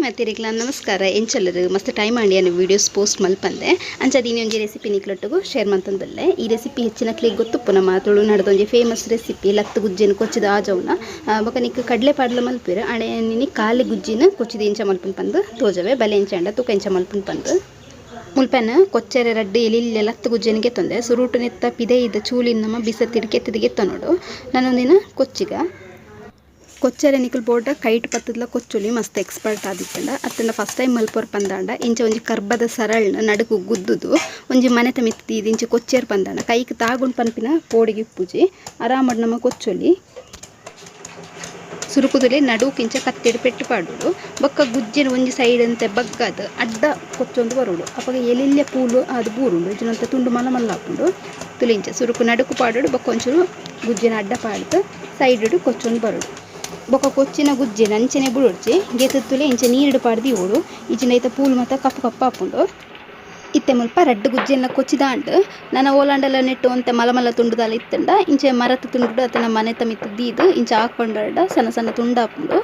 ಮಾತೆರಿಗ್ಲ ನಮಸ್ಕಾರ. ಎಂಚಲ್ಲರು ಮಸ್ತ್ ಟೈಮ್ ಆಂಡ್ ಯಾನ್ ವೀಡಿಯೋಸ್ ಪೋಸ್ಟ್ ಮಲ್ಪಂದೆ. ಅಂಚಾದ್ ಇನಿ ಒಂಜಿ ರೆಸಿಪಿ ನಿಕ್ಲೊಟ್ಟುಗು ಶೇರ್ ಮಂತೊಂದುಲ್ಲೆ. ಈ ರೆಸಿಪಿ ಹೆಚ್ಚಿನಕ್ಲೆಗ್ ಗೊತ್ತುಪ್ಪು. ನಮ್ಮ ತುಳುನಾಡ್ದ ಒಂಜಿ ಫೇಮಸ್ ರೆಸಿಪಿ ಲತ್ತ್ ಗುಜ್ಜೆನ್ ಕೊಚ್ಚಿದ ಆಜವುನ. ಬೊಕ ನಿಕ್ ಕಡ್ಲೆ ಪಾಡ್ಲ ಮಲ್ಪೆರ್. ಆಂಡ ಇನಿ ಖಾಲಿ ಗುಜ್ಜಿನ ಕೊಚ್ಚಿದ ಎಂಚ ಮಲ್ಪುನು ಪಂದ್ ತೋಜವೆ. ಬಲೆ ಎಂಚ ಆಂಡ ತೂಕ ಎಂಚ ಮಲ್ಪುನು ಪಂದ್. ಮುಲ್ಪೆನ್ ಕೊಚ್ಚರೆ ರಡ್ಡ್ ಎಲಿಲ್ಲೆ ಲತ್ತ್ ಗುಜ್ಜೆನ್ ಗೆತ್ತೊಂದೆ. ಸುರುಟು ನೆತ್ತ ಪಿದೈದ ಚೂಲಿನ್ ನಮ ಬಿಸತ್ತಿಡ್ ಕೆತ್ತುದು ಗೆತ್ತೊನೊಡು. ನನೊಂದಿನ ಕೊಚ್ಚಿಗ ಕೊಚ್ಚರೆ ನಿಕುಲು ಬೋಡ ಕೈಟ್ ಪತ್ತುದ್ಲ ಕೊಚ್ಚೊಲಿ, ಮಸ್ತ್ ಎಕ್ಸ್ಪರ್ಟ್ ಆದಿತ್ತಂಡ. ಅತ್ತಂಡ ಫಸ್ಟ್ ಟೈಮ್ ಮಲ್ಪೊರ್ ಪಂದಾಂಡ ಇಂಚ ಒಂಜಿ ಕರ್ಬದ ಸರಳ್ನ ನಡುಕು ಗುದ್ದುದು ಒಂಜಿ ಮನೆತ ಮಿತ್ತ್ ದೀದ್ ಇಂಚ ಕೊಚ್ಚೆರ್ ಪಂದಾಂಡ ಕೈಕ್ ತಾಗುಂಡು ಪನ್ಪಿನ ಪೋಡಿಗೆ ಇಪ್ಪುಜಿ. ಆರಾಮಡ್ ನಮ ಕೊಚ್ಚೊಲಿ. ಸುರುಕುದುಲೆ ನಡುಕು ಇಂಚ ಕತ್ತಿಡ್ ಪೆಟ್ಟು ಪಾಡೊಡು. ಬೊಕ್ಕ ಗುಜ್ಜೆನ್ ಒಂಜಿ ಸೈಡ್ ಅಂತೆ ಬಗ್ಗದ್ ಅಡ್ಡ ಕೊಚ್ಚೊಂದು ಬರೊಡು. ಅಪಗ ಎಲಿಲ್ಯ ಪೂಲು ಆದ್ ಬೂರುಂಡು. ಇಜ್ಜಿಂಡ ತುಂಡು ಮಲ್ಲ ಮಲ್ಲ ಆಪುಂಡು. ತುಲೆ ಇಂಚ ಸುರುಕು ನಡುಕು ಪಾಡೊಡು. ಬೊಕ್ಕ ಒಂಚೂರು ಗುಜ್ಜೆನ್ ಅಡ್ಡ ಪಾಡ್ದ್ ಸೈಡ್ ಕೊಚ್ಚೊಂದು ಬರೊಡು. ಬೊಕ್ಕ ಕೊಚ್ಚಿನ ಗುಜ್ಜೆನ್ ಅಂಚನೆ ಬುಡೊಡ್ಚಿ ಗೆತ್ತುತ್ತುಲೆ ಇಂಚ ನೀರ್ಡ್ ಪಾಡ್ದ್ ದೀವೊಡು. ಇಜ್ಜಿಂಡ ಐತ ಪೂಲು ಮಾತ ಕಪ್ಪು ಕಪ್ಪು ಆಪುಂಡು. ಇತ್ತೆ ಮುಲ್ಪ ರಡ್ಡ್ ಗುಜ್ಜೆನ್ಲ ಕೊಚ್ಚಿದಾಂಡ್. ನನ ಓಲಾಂಡಲ ನೆಟ್ಟು ಒಂತೆ ಮಲ್ಲ ಮಲ್ಲ ತುಂಡುದಾಲ ಇತ್ತಂಡ ಇಂಚ ಮರತ ತುಂಡುಡು ಅತ್ತಂಡ ಮನೆತ ಮಿತ್ತ್ ದೀದ್ ಇಂಚ ಹಾಕೊಂಡಾಂಡ ಸಣ್ಣ ಸಣ್ಣ ತುಂಡಾಪುಂಡು.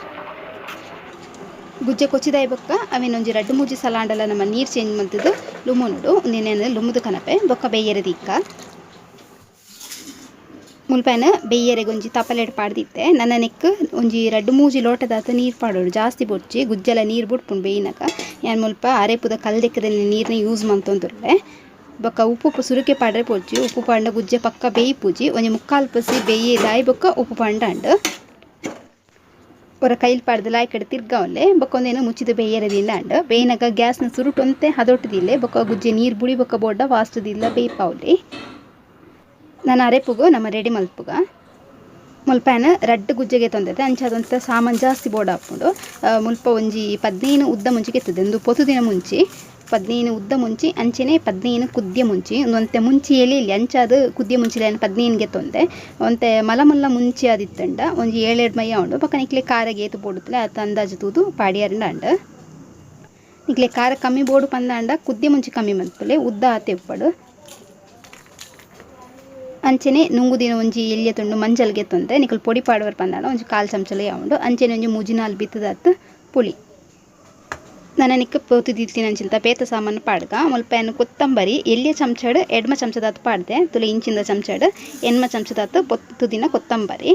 ಗುಜ್ಜೆ ಕೊಚ್ಚಿದಾಯಿ ಬೊಕ್ಕ ಅವೆನ್ ಒಂಜಿ ರಡ್ಡ್ ಮೂಜಿ ಸಲ ಆಂಡಲ ನಮ ನೀರ್ ಚೇಂಜ್ ಮಲ್ತುದು ಲುಮುನುಡು. ಉಂದೆನ್ ಲುಮುದು ಕನಪೆ ಬೊಕ್ಕ ಬೇಯೆರೆ ದೀಕ. ಮುಲ್ಪನ ಬೇಯೆರೆಗ್ ಒಂಜಿ ತಪಲೆಡ್ ಪಾಡ್ದಿತ್ತೆ. ನನ ನೆಕ್ಕ್ ಒಂಜಿ ರಡ್ಡ್ ಮೂಜಿ ಲೋಟದಾತ್ ನೀರ್ ಪಾಡೊಡು. ಜಾಸ್ತಿ ಬೊಡ್ಚಿ, ಗುಜ್ಜೆಲ ನೀರ್ ಬುಡ್ಪುಂಡು ಬೇಯಿನಗ. ಯಾನ್ ಮುಲ್ಪ ಅರೆಪುದ ಕಲ್ದೆಕ್ಕದ ನೀರ್ನ ಯೂಸ್ ಮಂತೊಂದುಲ್ಲೆ. ಬೊಕ್ಕ ಉಪ್ಪು ಉಪ್ಪು ಸುರುಕೆ ಪಾಡ್ರೆ ಪೊಡ್ಚಿ. ಉಪ್ಪು ಪಾಡ್ಂಡ ಗುಜ್ಜೆ ಪಕ್ಕ ಬೇಯ್ಪುಜಿ. ಒಂಜಿ ಮುಕ್ಕಾಲ್ ಪಸಿ ಬೇಯ್ದಾಯಿ ಬೊಕ್ಕ ಉಪ್ಪು ಪಾಡ್ಂಡ. ಒರ ಕೈಲ್ ಪಾಡ್ದ್ ಲಾಯ್ಕಡ್ ತಿರ್ಗಾವೊನ್ಲೆ. ಬೊಕ್ಕ ಒಂದೇನು ಮುಚ್ಚಿದ ಬೇಯೆರೆ ದೀಂಡ. ಬೇಯ್ನಗ ಗ್ಯಾಸ್ನ ಸುರುಟು ಒಂತೆ ಹದೊಟ್ಟು ದೀಲೆ. ಬೊಕ್ಕ ಗುಜ್ಜೆ ನೀರ್ ಬುಡಿ ಬೊಕ್ಕ ಬೋಡ್ಡ ಫಾಸ್ಟ್ ದೀಲ ಬೇಯ್ಪಾವೊಲಿ. ನನ ಅರೆಪುಗು ನಮ ರೆಡಿ ಮಲ್ಪುಗ. ಮುಲ್ಪನ ರಡ್ಡ್ ಗುಜ್ಜೆಗೆ ತೊಂದತೆ. ಅಂಚಾದಂತ ಸಾಮಾನ್ ಜಾಸ್ತಿ ಬೋಡಾಪುಂಡು. ಮುಲ್ಪ ಒಂಜಿ 15 ಉದ್ದ ಮುಂಚಿ ಕೆತ್ತದೆ. ಉಂದು ಪೊತು ದಿನ ಮುಂಚಿ. 15 ಉದ್ದ ಮುಂಚಿ ಅಂಚನೆ 15 ಕುದ್ಯ ಮುಂಚಿ. ಉಂದು ಒಂತೆ ಮುಂಚಿ ಎಲಿ ಅಂಚಾದ್ ಕುದ್ಯ ಮುಂಚಿಲ 15 ಗೆತ್ತೊಂದೆ. ಒಂತೆ ಮಲ್ಲ ಮಲ್ಲ ಮುಂಚಿ ಆದಿತ್ತಂಡ ಒಂಜಿ 7 ಮೈ ಉಂಡು. ಬೊಕ್ಕ ನಿಕ್ಲೆ ಖಾರಗ್ ಏತ್ ಬೋಡುತ್ತಲೆ ಅತ್ ಅಂದಾಜು ತೂದು ಪಾಡಿಯರಂಡ. ನಿಕ್ಲೆ ಖಾರ ಕಮ್ಮಿ ಬೋಡು ಪಂದಾಂಡ ಕುದ್ಯ ಮುಂಚಿ ಕಮ್ಮಿ ಮಲ್ಪುಲೆ, ಉದ್ದ ಆತೆ ಉಪ್ಪಡು. ಅಂಚನೆ ನುಂಗುದಿನ ಒಂಜಿ ಎಲ್ಯ ತುಂಡು ಮಂಜಲ್ ಗೆತ್ತೊಂದೆ. ನಿಕುಲು ಪೊಡಿ ಪಾಡುವರ್ ಪಂದಾಂಡ ಒಂಜಿ ಕಾಲ್ ಚಮಚಲ ಉಂಡು. ಅಂಚನೆ ಒಂಜಿ ಮೂಜಿ ನಾಲ್ ಬಿತ್ತದಾತ್ ಪುಳಿ. ನನ ನಿಕ್ ಪೊತು ದೀತಿನ ಅಂಚಿಂತ ಬೇತ ಸಾಮಾನು ಪಾಡ್ಗ. ಮುಲ್ಪ ಯಾನ್ ಕೊತ್ತಂಬರಿ ಎಲ್ಯ ಚಮಚಡ್ ಎಡ್ಮ ಚಮಚದಾತ್ ಪಾಡ್ದೆ. ತುಲೆ ಇಂಚಿಂದ ಚಮಚಡ್ ಎನ್ಮ ಚಮಚದಾತ್ ಪೊತ್ತುದಿನ ಕೊತ್ತಂಬರಿ.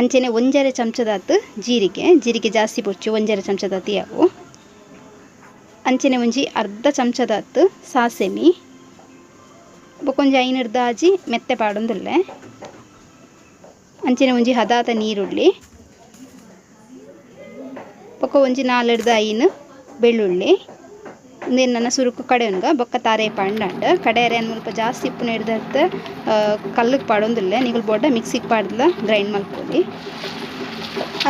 ಅಂಚನೆ ಒಂಜರೆ ಚಮಚದಾತ್ ಜೀರಿಗೆ. ಜೀರಿಗೆ ಜಾಸ್ತಿ ಬೊಡ್ಚಿ, ಒಂಜರೆ ಚಮಚದಾತ್ ಯಾವು. ಅಂಚನೆ ಒಂಜಿ ಅರ್ಧ ಚಮಚದಾತ್ ಸಾಸೆಮಿ. ಬೊಕ್ಕ ಒಂಜಿ ಐನರ್ದ ಆಜಿ ಮೆತ್ತೆ ಪಾಡೊಂದುಲ್ಲೆ. ಅಂಚನೆ ಒಂಜಿ ಹದಾತ ನೀರುಳ್ಳಿ. ಬೊಕ್ಕ ಒಂಜಿ ನಾಲೆಡ್ದ್ ಐನ್ ಬೆಳ್ಳುಳ್ಳಿ. ಉಂದೆನ್ ನನ ಸುರುಕು ಕಡೆಯೊನ್ಗ ಬೊಕ್ಕ ತಾರೆ ಪಾಂಡಾಂಡ್. ಕಡೆಯರೆ ಮುಲ್ಪ ಜಾಸ್ತಿ ಇಪ್ಪುನ ಹಿಡ್ದತ್ ಕಲ್ಲುಗ್ ಪಾಡೊಂದುಲ್ಲೆ. ನಿಕುಲು ಬೋಡ ಮಿಕ್ಸಿಗ್ ಪಾಡ್ದ್ಲ ಗ್ರೈಂಡ್ ಮಲ್ಪೊಲಿ.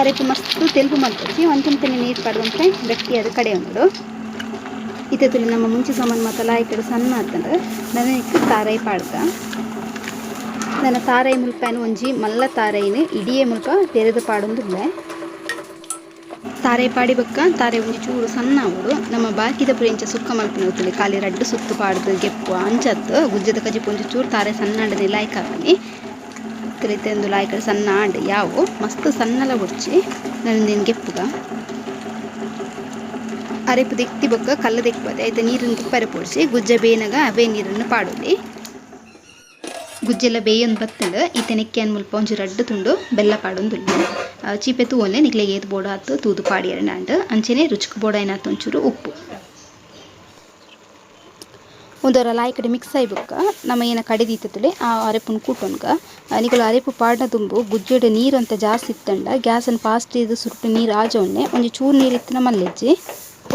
ಅರೆಪು ಮಸ್ತ್ ತೆಲ್ಪು ಮಲ್ಪೊಚ್ಚಿ. ಒಂತೊಂತೆನೆ ನೀರು ಪಾಡ್ದಂತೆ ಗಟ್ಟಿಯಾದ್ ಕಡೆಯೊನೊಡು. ಇತ್ತೆ ತುಲಿ ನಮ್ಮ ಮುಂಚಿ ಸಾಮಾನು ಮಾತ ಲಾಯ್ಕಡ್ ಸಣ್ಣ ಆತಂಡ್. ನನಕ್ ತಾರೈ ಪಾಡ್ಗ. ನನ್ನ ತಾರೈ ಮುಲ್ಪನ ಒಂಜಿ ಮಲ್ಲ ತಾರೈನ್ ಇಡಿಯೇ ಮುಲ್ಪ ತೆರೆದು ಪಾಡೊಂದುಲ್ಲೆ. ತಾರೈ ಪಾಡಿ ಬೊಕ್ಕ ತಾರೆ ಒಂಜಿ ಚೂರು ಸಣ್ಣ ಆವೊಡು. ನಮ್ಮ ಬಾಕಿದ ಪೂರ ಇಂಚ ಸುಕ್ಕ ಮಲ್ಪುನ ಗೊತ್ತುಂಡು. ಖಾಲಿ ರಡ್ಡ್ ಸುತ್ತು ಪಾಡ್ದು ಗೆಪ್ಪು ಅಂಚತ್ ಗುಜ್ಜೆದ ಕಜಿಪು ಒಂಜಿ ಚೂರು ತಾರೆ ಸಣ್ಣ ಆಂಡನೆ ಲಾಯ್ಕ್ ಆಪುನಿ. ತುಲಿತೆ ಉಂದು ಲಾಯ್ಕಡ್ ಸಣ್ಣ ಆಂಡ್ ಯಾವು ಮಸ್ತ್ ಸಣ್ಣಲ ಬೊಡ್ಚಿ. ನನ ಗೆಪ್ಪುಗ. ಅರೆಪು ದೆಕ್ತಿ ಬೊಕ್ಕ ಕಲ್ಲು ದೆಕ್ಪದೆ ಐತ ನೀರನ್ನು ಕುಪ್ಪರೆ ಪೋಡ್ಚಿ. ಗುಜ್ಜೆ ಬೇನಗ ಅವೇ ನೀರನ್ನು ಪಾಡೊಲಿ. ಗುಜ್ಜೆಲ್ಲ ಬೇಯೊಂದು ಬತ್ತಂಡ್. ಇತ್ತೆ ನೆಕ್ಕೆ ಮುಲ್ಪ ಒಂಜಿ ರಡ್ಡ್ ತುಂಡು ಬೆಲ್ಲ ಪಾಡೊಂದುಲ್ಲೆ. ಚೀಪೆ ತೂವೊನ್ಲೆ ನಿಕ್ಲೆಗ್ ಏತ್ ಬೋಡ ಆತ್ ತೂದು ಪಾಡಿಯರಂಡ. ಅಂಚನೆ ರುಚಿಕ್ ಬೋಡಾಯಿನಾತ್ ಒಂಚೂರು ಉಪ್ಪು. ಉಂದೊರ ಲಾಯ್ಕಡ್ ಮಿಕ್ಸ್ ಆಯಿ ಬೊಕ್ಕ ನಮ ಏನ ಕಡೆದೀತುಲೆ ಆ ಅರೆಪುನ್ ಕೂಟೊನ್ಗ. ನಿಕುಲು ಅರೆಪು ಪಾಡ್ನ ದುಂಬು ಗುಜ್ಜೆಡ್ ನೀರು ಅಂತ ಜಾಸ್ತಿ ಇತ್ತಂಡ ಗ್ಯಾಸನ್ ಫಾಸ್ಟ್ ಇದ್ ಸುರುಟು ನೀರು ಆಜೊನ್ನೆ. ಒಂಜಿ ಚೂರು ನೀರು ಇತ್ತಿನ ಮಲ್ಲೆಜ್ಜಿ.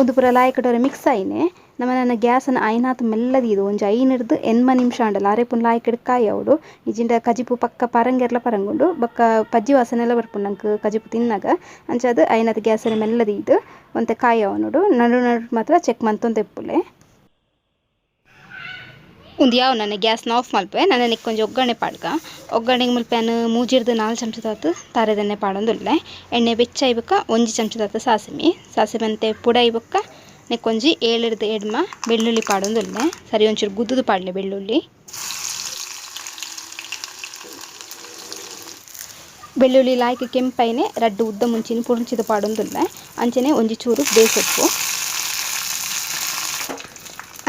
ಉಂದು ಪೂರ ಲಾಯ್ಕಡ್ ಒರ ಮಿಕ್ಸ್ ಆಯಿನೆ ನಮ ನನ ಗ್ಯಾಸನ್ ಆಯ್ನಾತ್ ಮೆಲ್ಲದೀದು ಒಂಜಿ 5 80 ನಿಮಿಷ ಆಂಡಲ ಅರೆಪುನ್ ಲಾಯ್ಕಡ್ ಕಾಯಿ ಆವೊಡು. ಇಜ್ಜಿಂಡ ಕಜಿಪು ಪಕ್ಕ ಪರಂಗೆರ್ಲ ಪರಂಗುಂಡು. ಬೊಕ್ಕ ಪಜ್ಜಿ ವಾಸನೆಲ ಬರ್ಪುಂಡು ನಂಕ್ ಕಜಿಪು ತಿನ್ನಗ. ಅಂಚಾದ್ ಆಯ್ನಾತ್ ಗ್ಯಾಸನ್ ಮೆಲ್ಲದೀದು ಒಂತೆ ಕಾಯಿ ಆವೊನೊಡು. ನಡು ನಡು ಮಾತ್ರ ಚೆಕ್ ಮಂತೊಂದು ಇಪ್ಪುಲೆ. ಉಂದು ಯಾವು ನನ್ನ ಗ್ಯಾಸ್ನ ಆಫ್ ಮಲ್ಪೆ. ನನ ನೆಕ್ಕ್ ಒಂಜಿ ಒಗ್ಗರಣೆ ಪಾಡ್ಗ. ಒಗ್ಗರಣೆಗ್ ಮುಲ್ಪ ಯಾನ್ ಮೂಜಿರ್ದ್ 4 ಚಮಚದಾತ್ ತಾರೆದೆಣ್ಣೆ ಪಾಡೊಂದುಲ್ಲೆ. ಎಣ್ಣೆ ಬೆಚ್ಚ ಬೊಕ್ಕ ಒಂಜಿ ಚಮಚದಾತ್ ಸಾಸಿಮೆ. ಸಾಸಿಮೆ ಅಂತೆ ಪುಡಾಯಿ ಬೊಕ್ಕ ನೆಕ್ಕೊಂಜಿ 7 ಎಡ್ಮ ಬೆಳ್ಳುಳ್ಳಿ ಪಾಡೊಂದುಲ್ಲೆ. ಸರಿ ಒಂಚೂರು ಗುದ್ದುದು ಪಾಡ್ಲೆ ಬೆಳ್ಳುಳ್ಳಿ. ಬೆಳ್ಳುಳ್ಳಿ ಲಾಯ್ಕ್ ಕೆಂಪೈನೆ ರಡ್ಡ್ ಉದ್ದ ಮುಂಚಿನ ಪುರುಂಚಿದ ಪಾಡೊಂದುಲ್ಲೆ. ಅಂಚನೆ ಒಂಜಿ ಚೂರು ಬೇಸೊಪ್ಪು.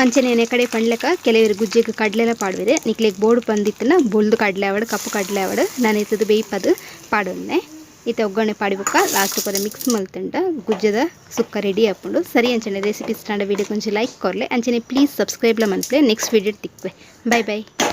ಅಂಚನೆ ಎನೆ ಕಡೆ ಪಂಡ್ಲೆಕ ಕೆಲವೆರ್ ಗುಜ್ಜೆಗ್ ಕಡ್ಲೆಲ ಪಾಡುವೆರ್. ನಿಕ್ಲೆಗ್ ಬೋಡು ಪಂದಿತ್ತಿನ ಬೊಲ್ದು ಕಡ್ಲೆ ಆವಡ್, ಕಪ್ಪು ಕಡ್ಲೆ ಆವಡ್ ನನೆತ್ದ್ ಬೇಯ್ಪದ್ ಪಾಡೊನ್ನೆ. ಇತ್ತೆ ಒಗ್ಗರಣೆ ಪಾಡಿ ಬೊಕ್ಕ ಲಾಸ್ಟ್ ಪೂರ ಮಿಕ್ಸ್ ಮಲ್ತ್ಂಡ ಗುಜ್ಜೆದ ಸುಕ್ಕ ರೆಡಿ ಆಪುಂಡು. ಸರಿ, ಅಂಚನೆ ರೆಸಿಪಿ ಇಷ್ಟ ಆಂಡ ವಿಡಿಯೋ ಒಂಜಿ ಲೈಕ್ ಕೊರ್ಲೆ. ಅಂಚನೆ ಪ್ಲೀಸ್ ಸಬ್ಸ್ಕ್ರೈಬ್ಲ ಮನ್ಪುಲೆ. ನೆಕ್ಸ್ಟ್ ವಿಡಿಯೋ ತಿಕ್ಕುವೆ. Bye bye.